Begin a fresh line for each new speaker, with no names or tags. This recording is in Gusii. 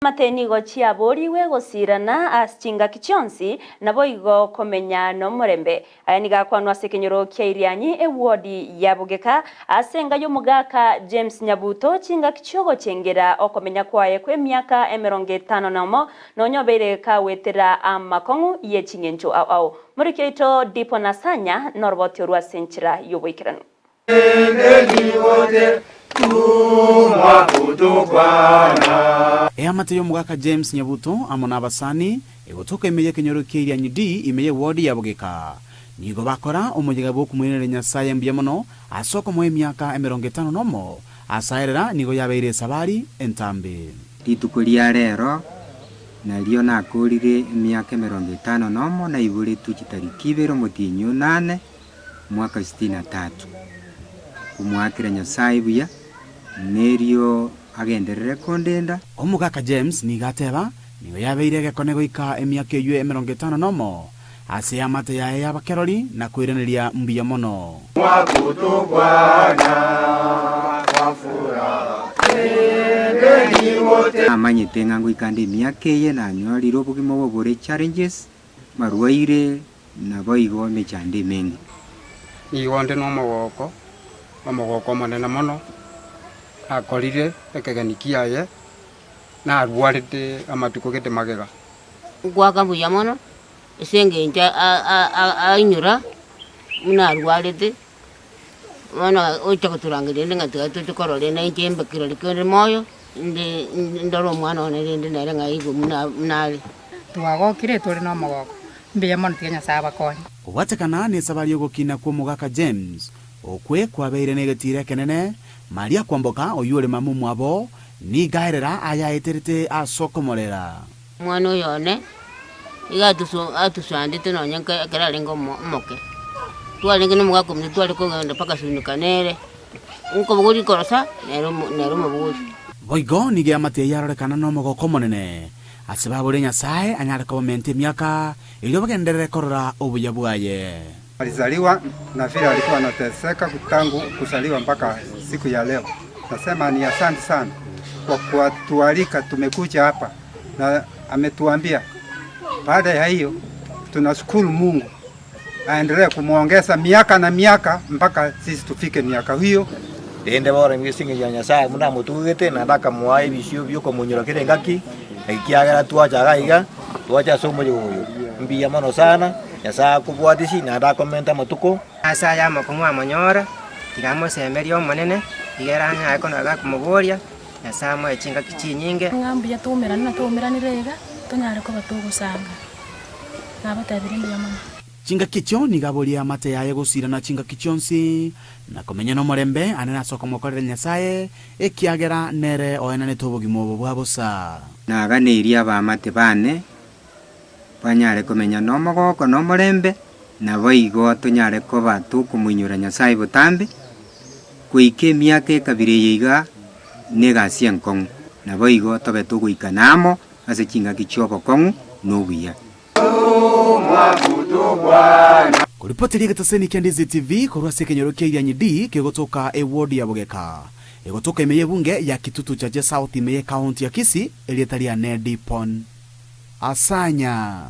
Chiamate nigo chiaboorigwe gosiirana ase chingaki chionsi, naboigo komenya nomorembe. Aya nigo akwanwa ase ekenyoro kia Irianyi, ewodi ya Bogeka, ase enga y'omogaka James Nyabuto, chingaki chi'ogochengera okomenya kwaye kw'emiaka emerongo etano nomo, nonya obeire kagwetera amakong'u ye ching'encho ao ao. Moriki oito Dipo Nasanya noroboti orwo ase enchera y'oboikeranu.
Eamate y'omogaka James Nyabuto amo nabasani, egotoka ime y'ekenyoro kia Irianyi D ime y'eward ya Bogeka, nigo bakora omoyega bw'okomoiraneria Nyasae mbuya mono ase okomoa emiaka emerongo etano nomo, ase aerera nigo yabeire esabari entambe.
Rituko ria rero nario nakoorire emiaka emerongo etano nomo, naiboretwe chitariki ibere omotienyi o nane, Mwaka sitini na tatu, komoakera Nyasae buya, nerio agenderere kondenda.
Omogaka James nigo ateba, Nigo yabeire egekone goika emiaka eyio emerongo etano nomo, ase eamate yaye y'abakerori, na koiraneria mbuya mono.
Namanyete ng'a ngoika nde emiaka eye nanyorire obogima obo bore challenges, marwaire, Naboigo emechando emenge.
Nigo nde nomogooko, omogooko omonene mono, nakorire ekegeni kiaye, narwarete amatuko gete magega.
Ngoaka mbuya mono ase engencho ainyora buna arwarete, bono ocha gotorangeria rende ng'a tiga toche korora rende nainche mbe kirori kende moyo, inde ndore omwana one rende nere ng'a aigwe buna buna are.
Twagokire tore nomogooko, Mbuya mono tiga Nyasae abakonye.
Kobwatekana nesabari y'ogokina kw'omogaka James, okwe kwabeire negetiira ekenene, Maria kwamboka oyio ore mama omwabo, nigo aerera ayaeterete ase okomorera.
Omwana oyo one iga atusandete nonya ekero arenge omoke. Twarenge nomogaka omonto tware kogenda mpaka sunika nere, nkobogoria rikorosa nere omobogori.
Boigo nigo eamate eye yarorekana nomogoko omonene, Ase baborie Nyasae anyare kobamenta emiaka, erio bagenderere korora obuya bwaye.
Alizaliwa na vile alikuwa anateseka tangu kuzaliwa mpaka siku ya leo. Nasema ni asante sana kwa kutualika tumekuja hapa na ametuambia. Baada ya hiyo tunashukuru Mungu aendelee kumuongeza miaka na miaka mpaka sisi tufike miaka hiyo.
Rende bono inwe ase engencho ya Nyasae buna amotugete, naende akamoa ebisio bi'okomonyora kera engaki, ekiagera twacha iga iga, twacha ase omoyega oyo. Mbuya mono sana, Nyasae akobwatisie naende akomente amatuko.
Ase aya amakong'u amonyora, tiga amosemerie Omonene, iga ere anyare konoga gakomoboria, Nyasae amoe chingaki chinyinge.
Ng'a mbuya toumerane na twaumeranire iga, tonyare koba togosanga. Nabatebirie mbuya mono.
Chingaki echio nigo aborie amate yaye gosirana chingaki chionsi, na komenya nomorembe anene ase okomokorera Nyasae, ekiagera nere oenanete obogima obo bwa bosa.
Naganeirie abaamate baane banyare komenya nomogooko na omorembe, naboigo tonyare koba tokomoinyora Nyasae botambe, goika emiaka ekabira eye iga negasi enkong'u, naboigo tobe togoikana amo ase chingaki chi'obokong'u na obuya.
Koripoteria egetaseni kia Ndizi TV korwa ase ekenyoro kia Irianyi D kegotoka eward ya Bogeka, egotoka ime y'ebunge ya Kitutu Chache South ime y'ecounty ya Kisii, erieta riane Dipon Asanya.